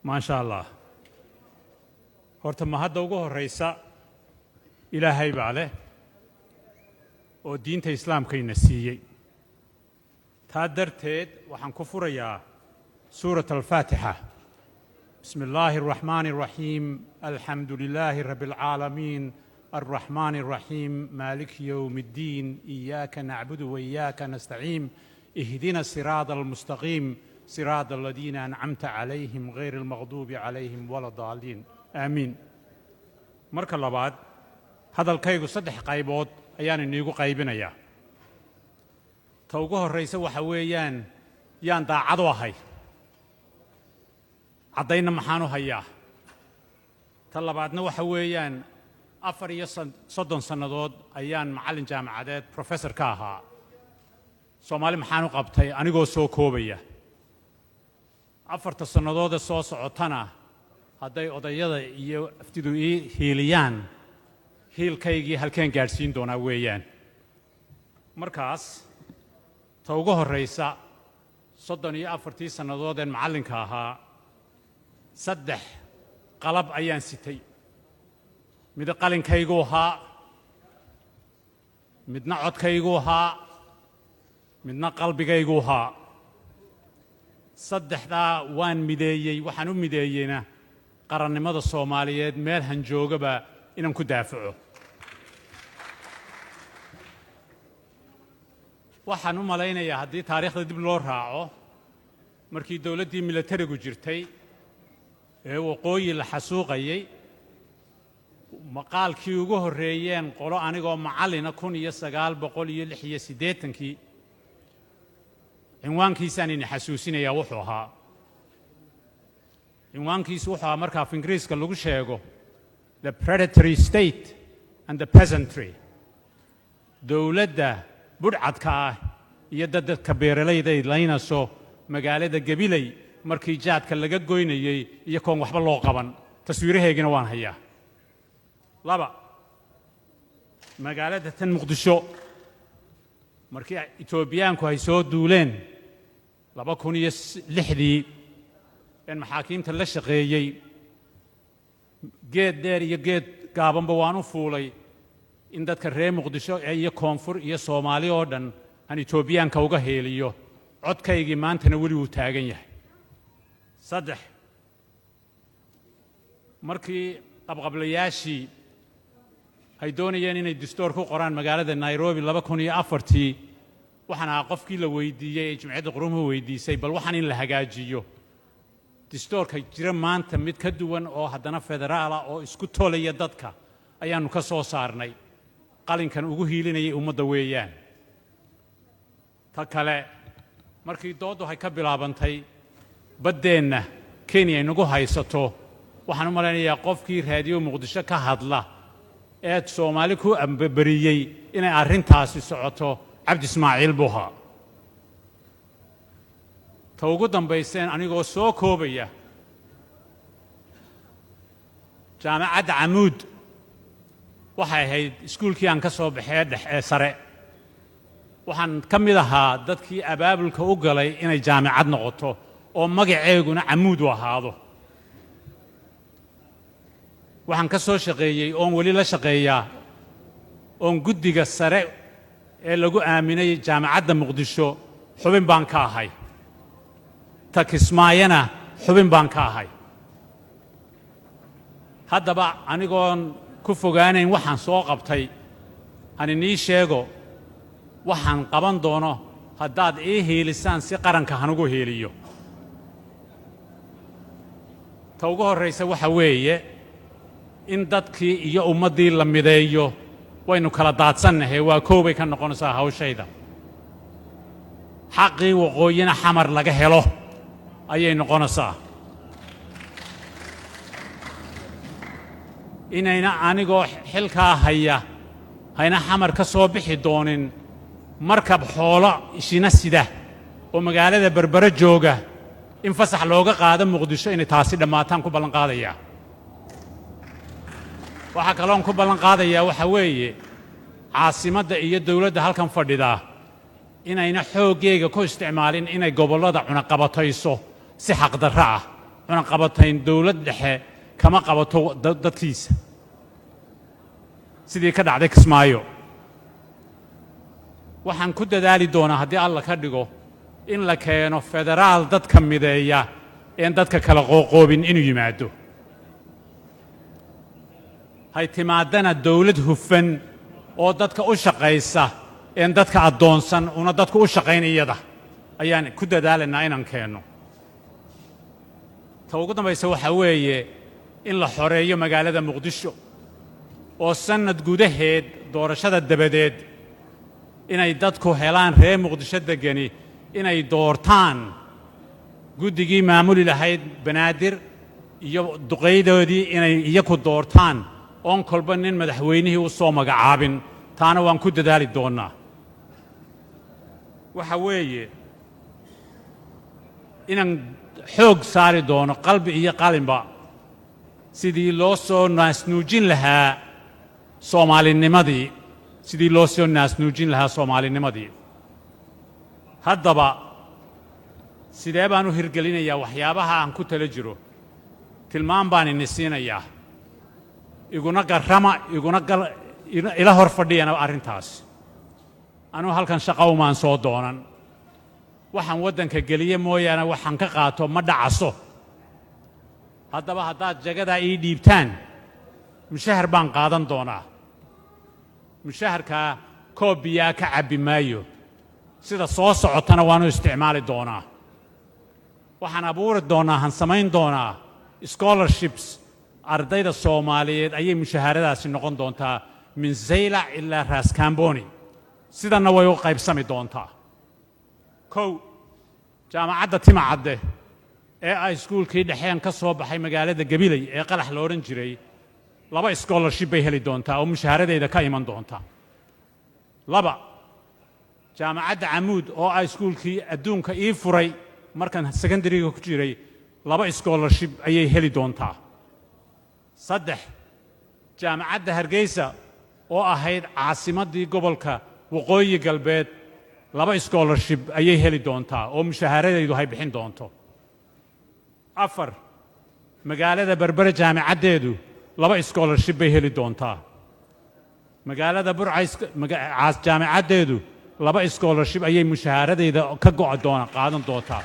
Maasha Allah. Horta ma hadda ugu horraysa Ilaahay baa leh oo diinta Islaamkayna siiyey. Taa darteed waxaan ku furayaa Suurat Alfaatixa. بسم الله الرحمن الرحيم، الحمد لله رب العالمين، الرحمن الرحيم، مالك يوم الدين، إياك نعبد وإياك نستعين، اهدنا الصراط المستقيم، صراط الذين أنعمت عليهم، غير المغضوب عليهم ولا الضالين، آمين. Marka labaad, hadalkaygu saddex qaybood ayaan iniigu qaybinayaa. Ta ugu horraysa waxa weeyaan yaan daacad u ahay, caddaynna maxaan u hayaa? Ta labaadna waxa weeyaan 34 sannadood ayaan macallin jaamacadeed, professor ka ahaa. Soomaali maxaan u qabtay anigoo soo koobaya? 4ta sannadoodee soo socotana, hadday odayada iyo aftidu ii hiiliyaan, hiilkaygii halkeen gaadhsiin doonaa weeyaan. Markaas ta ugu horraysa, 34tii sannadoodeen macallinka ahaa, saddex qalab ayaan sitay. Mid qalinkayguu ahaa, midna codkayguu ahaa, midna qalbigayguu ahaa. Saddexdaa waan mideeyey. Waxaan u mideeyeyna qarannimada Soomaaliyeed meel hanjoogaba inaan ku daafaco. Waxaan u malaynayaa haddii taariikhda dib loo raaco, markii dowladdii milatarigu jirtay ee waqooyi la xasuuqayey, maqaalkii ugu horreeyeen qolo anigoo macallina 1986kii, cinwaankiisaan ini xasuusinayaa. Wuxuu ahaa cinwaankiisu, wuxuu ahaa marka af Ingiriiska lagu sheego "The Predatory State and the Peasantry", dowladda budhcadka ah iyo dadka beeralayda ay laynayso magaalada Gabiley markii jaadka laga goynayey iyo koon waxba loo qaban. Taswiiraheygina waan hayaa. Laba, magaalada tan Muqdisho markii Etoobiyaanku ay soo duuleen 2006dii een maxaakiimta la shaqeeyey, geed dheer iyo geed gaabanba waan u fuulay in dadka reer Muqdisho iyo koonfur iyo Soomaali oo dhan aan Etoobiyaanka uga heeliyo. Codkaygii maantana weli wuu taagan yahay. Saddex, markii qabqablayaashii ay doonayeen inay distoor ku qoraan magaalada Nairobi 2004tii, waxaan ahaa qofkii la weydiiyey ee Jimciyadda Quruumuhu weydiisay bal waxaan in la hagaajiyo. Distoorka jira maanta mid ka duwan oo haddana federaala oo isku tolaya dadka ayaannu ka soo saarnay. Qalinkan ugu hiilinayay ummadda weeyaan. Ta kale, markii dooddu hay ka bilaabantay baddeenna Kenya inagu haysato, waxaan u malaynayaa qofkii Raadiyo Muqdisho ka hadla ee Soomaali ku ambaberiyey inay arrintaasi socoto Cabdi Ismaaciil buu ahaa. Ta ugu dambayseen, anigoo soo koobaya, Jaamacadda Camuud waxay ahayd iskuulkii aan ka soo baxee dhex ee sare. Waxaan ka mid ahaa dadkii abaabulka u galay inay jaamicad noqoto oo magaceeguna Camuud u ahaado. Waxaan ka soo shaqeeyey oon weli la shaqeeyaa oon guddiga sare ee lagu aaminay Jaamacadda Muqdisho xubin baan ka ahay, ta Kismaayana xubin baan ka ahay. Haddaba anigoon ku fogaanayn waxaan soo qabtay, han inii sheego waxaan qaban doono haddaad ii hiilisaan si qaranka hanugu hiiliyo. Ta ugu horraysa waxa weeye in dadkii iyo ummaddii la mideeyo. Waynu kala daadsannahay. Waa koobay ka noqonaysaa hawshayda. Xaqii waqooyina Xamar laga helo ayay noqonaysaa. Inayna anigoo xilkaa haya hayna Xamar ka soo bixi doonin markab xoolo ishina sida oo magaalada Berbere jooga in fasax looga qaado Muqdisho, inay taasi dhammaataan ku ballan qaadayaa. Waxaa kaloon ku ballan qaadayaa waxaa weeye caasimadda iyo dawladda halkan fadhidaa inayna xooggeega ku isticmaalin inay gobollada cunaqabatayso si xaqdarro ah. Cunaqabatayn dowlad dhexe kama qabato dadkiisa, sidii ka dhacday Kismaayo. Waxaan ku dadaali doonaa, haddii Alla ka dhigo, in la keeno federaal dadka mideeya een dadka kala qooqoobin inuu yimaado, hay timaadana dowlad hufan oo dadka u shaqaysa een dadka addoonsan una dadku u shaqayn iyada ayaan ku dadaalaynaa inaan keenno. Ta ugu dambaysa waxaa weeye in la xoreeyo magaalada Muqdisho oo sannad gudaheed, doorashada dabadeed, inay dadku helaan, reer Muqdisho degani inay doortaan guddigii maamuli lahayd Banaadir iyo duqaydoodii, inay iyaku doortaan oon kolba nin madaxweynihii u soo magacaabin. Taana waan ku dadaali doonnaa. Waxa weeye inaan xoog saari doono, qalbi iyo qalinba, sidii loo soo naasnuujin lahaa Soomaalinimadii, sidii loo soo naasnuujin lahaa Soomaalinimadii. Haddaba sidee baan u hirgelinayaa waxyaabaha aan ku tala jiro? Tilmaam baan ini siinayaa, iguna garrama, iguna ila hor fadhiyana arrintaas. Anugu halkan shaqa umaan soo doonan. Waxaan waddanka geliye mooyaane waxaan ka qaato ma dhacaso. Haddaba haddaad jagadaa ii dhiibtaan, mushahar baan qaadan doonaa. Mushaharkaa koob biyaa ka cabbi maayo. Sida soo socotana waanu isticmaali doonaa. Waxaan abuuri doonaa, han samayn doonaa scholarships ardayda Soomaaliyeed ayay mushaharadaasi noqon doontaa, min Zaylac ilaa Raskamboni. Sidanna way u qaybsami doontaa. 1, Jaamacadda Timacadde ee ay iskuulkii dhexeen ka soo baxay magaalada Gabiley ee Qalax lo odhan jiray, 2 scholarship bay heli doontaa oo mushaharadeeda ka iman doonta. 2, Jaamacadda Camuud oo ah iskuulkii adduunka ii furay markaan secondaryga ku jiray, 2 scholarship ayay heli doontaa. 3, Jaamacadda Hargeysa oo ahayd caasimaddii gobolka Waqooyi Galbeed, 2 scholarship ayay heli doontaa oo mushaharadaydu hay bixin doonto. 4, magaalada Berbere jaamicaddeedu 2 scholarship bay heli doontaa. Magaalada Burca jaamicaddeedu 2 scholarship ayay mushahaaradayda ka go'a doona qaadan doontaa.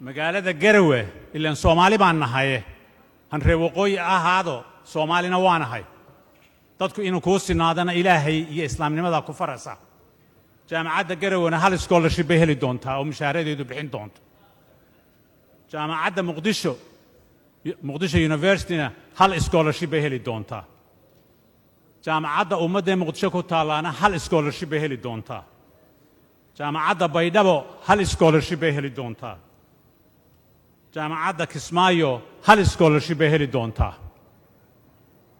Magaalada Garawe, ilaan Soomaali baan nahaye, han reer waqooyi ahaado, Soomaalina waa nahay. Dadku inuu kuu sinaadana Ilaahay iyo islaamnimada ku farasa. Jaamacadda Garawena hal scholarship bay heli doontaa oo mushaaharadeedu bixin doonto. Jaamacadda Muqdisho, Muqdisho Universityna, hal scholarship bay heli doontaa. Jaamacadda Ummadda ee Muqdisho ku taallaana hal scholarship bay heli doontaa. Jaamacadda Baydhabo hal scholarship bay heli doontaa. Jaamacadda Kismaayo hal scholarship bay heli doontaa.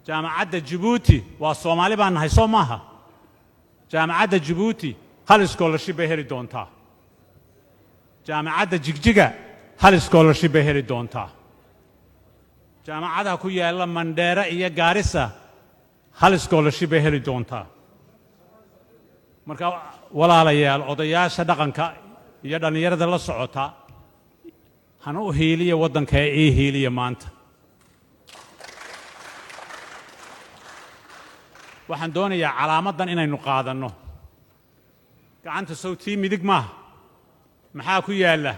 Jaamacadda Jabuuti, waa Soomaali baan nahay, soo maaha? Jaamacadda Jabuuti hal scholarship bay heli doontaa. Jaamacadda Jigjiga hal scholarship bay heli doontaa. Jaamacadaha ku yaalla Mandheere iyo Gaarisa hal scholarship bay heli doontaa. Marka walaalayaal, odayaasha dhaqanka iyo dhallinyarada la socota, hana u hiiliya waddanka ee ii hiiliya. Maanta waxaan doonayaa calaamaddan inaynu qaadanno. Gacanta sow tii midig maaha? Maxaa ku yaalla?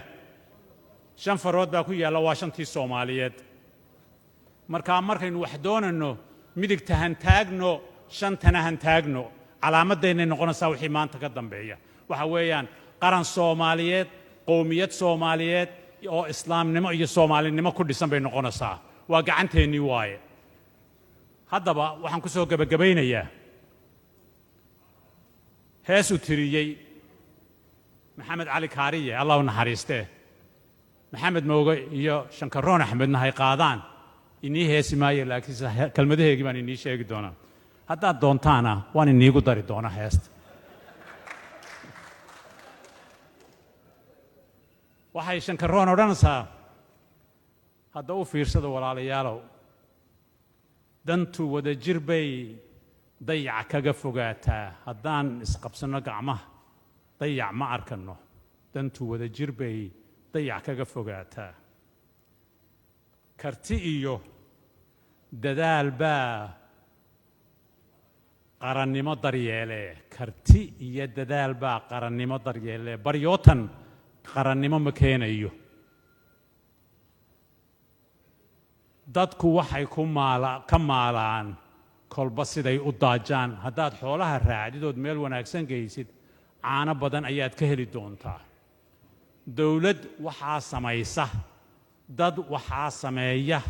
Shan farood baa ku yaalla, waa shantii Soomaaliyeed. Markaa markaynu wax doonanno, midigta hantaagno, shantana hantaagno. Calaamaddeenay noqonaysaa wixii maanta ka dambeeya. Waxa weeyaan qaran Soomaaliyeed, qowmiyad Soomaaliyeed oo islaamnimo iyo Soomaalinimo ku dhisan bay noqonaysaa. Waa gacanteennii waaye. Haddaba waxaan ku soo gebagabaynayaa hees uu tiriyey Maxamed Cali Kaariye, Allah u naxariistee. Maxamed Mooge iyo Shankaroon Axmedna hay qaadaan. Inii heesi maayo, laakiinse kelmadaheegii baan inii sheegi doonaa. Haddaad doontaana waan iniigu dari doonaa heesta. Waxay Shankaroon odhanaysaa, hadda u fiirsada walaalayaalow: dantu wadajir bay dayac kaga fogaataa, haddaan isqabsanno gacmaha dayac ma arkanno. Dantu wadajir bay Dayac kaga fogaataa. Karti iyo dadaal baa qarannimo daryeele, karti iyo dadaal baa qarannimo daryeele, baryootan qarannimo ma keenayo. Dadku waxay ku maala ka maalaan kolba siday u daajaan. Haddaad xoolaha raacdidood meel wanaagsan geysid, caano badan ayaad ka heli doontaa. Dowlad waxaa samaysa, dad waxaa sameeya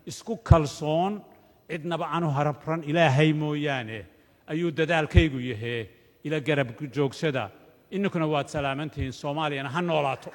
isku kalsoon, cidnaba aanu harabran Ilaahay mooyaane, ayuu dadaalkaygu yahee. Ila garab joogsada. Ininkuna waad salaamantihiin. Soomaaliyana ha noolaato.